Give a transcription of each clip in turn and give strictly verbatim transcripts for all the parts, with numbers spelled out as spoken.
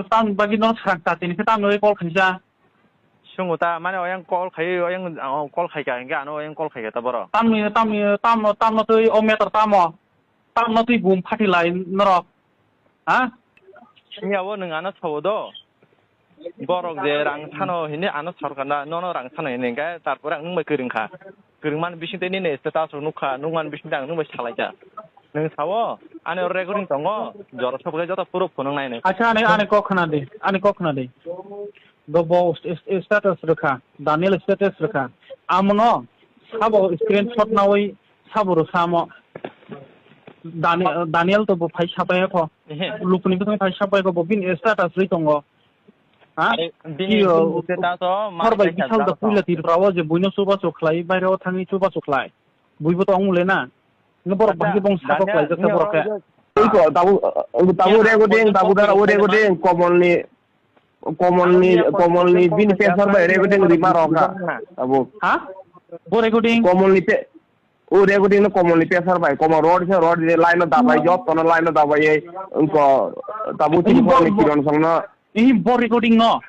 Tam bagwi no srang ta tini khe tam no call khaisa. Sungo ta, mane oyang call khai, oyang, oh, call khai ka, hingke ano oyang call khai ka ta boro. Tam ni, tam ni, tam, tam no twi o meter tamo. Tam no twi bum phati lai norok. Ha? Hingya bo nwng ano sawo do. Borok je rang sano hini ano sorkar na, nono rang sano hini hingke, tarpore ang nwng bai kwrwng kha. Kwrwngmani bisingtwi nini status rok nukha, nukmani bisingtwi ang nwng bai salaikha. Nwng sao, ani oro recording tongo, jora sokle joto proof phunuk nai nai. Acha, ani, ani kok khna di, ani kok khna di. Do bo st-, st-, status rwkha, Daniel status rwkha. Amono sabo screenshot nawi sabo rwkha amo. Dani-, Daniel to bo phai sapai kho. Ehe. Lukuni bising phai sapai kho, bo bini status rwi tongo. Ha? Are, bini Iyo, status o ma hor bai kaisa bisal da jala puila to. Tiripura o je buino chubachu khlai, baire o thangwi chubachu khlai. Buibo to ongmole na. Nw borok Acha, bahai bong sabo Daniel, khlai jak nini borok khe. Oro Iko, tabu, tabu Nini recording, tabu dara o recording, recording, Komolni, Komolni, Komolni bini pesar bai recording rima roka. Tabu. Ha? Bo recording? Komolni pe, o recording no Komolni pesar bai, Komol road se road je line no dabai, jot no line no dabai, iko, tabu Ini tini bo, ni bo, kiron song no. Ini bo recording no.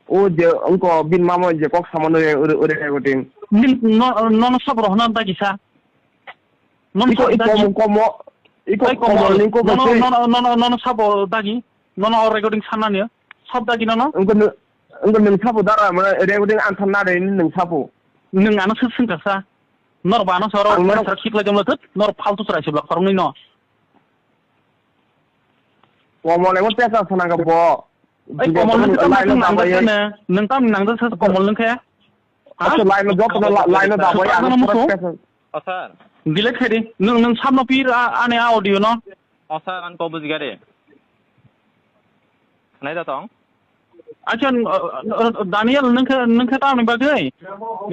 O je wngko bini mama je kok samano re, ore, ore, ore, ting. Nin no, no, no sabo rohna dagi sa. No Iko, sabo iko, dagi. Komo, iko, Ai, komo, komo, ni ko no, no, bai no, no, no, no, no sabo dagi. No, no, recording sanani. Sab dagi no, no. Wngko no, wngko nung sabo dara, mana recording ang thanna re, nung sabo. Nung ano sir sing kasa. Nor ba ano soro, Ang nor mana sir sik lai jom lathut, nor faltu chwrai sibla khoroknwi no. Komol emo tesa sana ka bo. Ai, Komol nung tam line nang dabai. Nung tam nang sa Komol nung khe. Ha? Acha, line joto na line dabai. Ano musu. O sir. Delete khe di. Nung, nung samno pir a-, ani audio no. O sir, ang ko bujigare. Nai da tong. Acha, n-, n-, Daniel nung khe, nung khe tamni bagwi.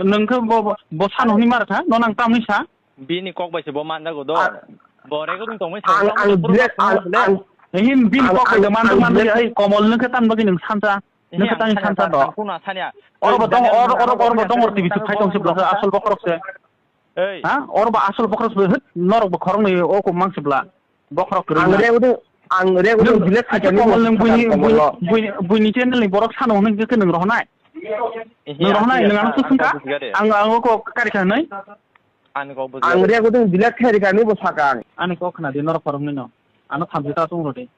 Nung khe bo, bo, bo sano hwnwi mar kha. No nang tamni sa. Bini kok bai se bo manjago do. Ang, Bo recording tongmani ang, ang, ang, ang, Him bini ang, kok bai ang, manjak ang, manjak, ai, Komol nung khe tamni bagwi nung sansa. Nung khe tangni sansa do. Oro bo dong, oro, oro, oro bo dong, oro T V se phai tong se bwlasa asol bokhorok se. Ei. Ha? Oro bo asol bokhorok se, hit, norok bo khoroknwi o kok mang se bwla. Bokhorok kwrwngna. Ang re udo, ang re udo delete khaikha ni Komol nung buini, buini, buini channel ni borok sano hwnwi khe nung rohonai. Nung rohonai, nung ano swngkha? Ang, ang o kok kari kha hwnwi? Ang re udo delete khaikha ni bo sakang. Ani kok khna di norok khoroknwi no. Ano thamchi ta tong rodi.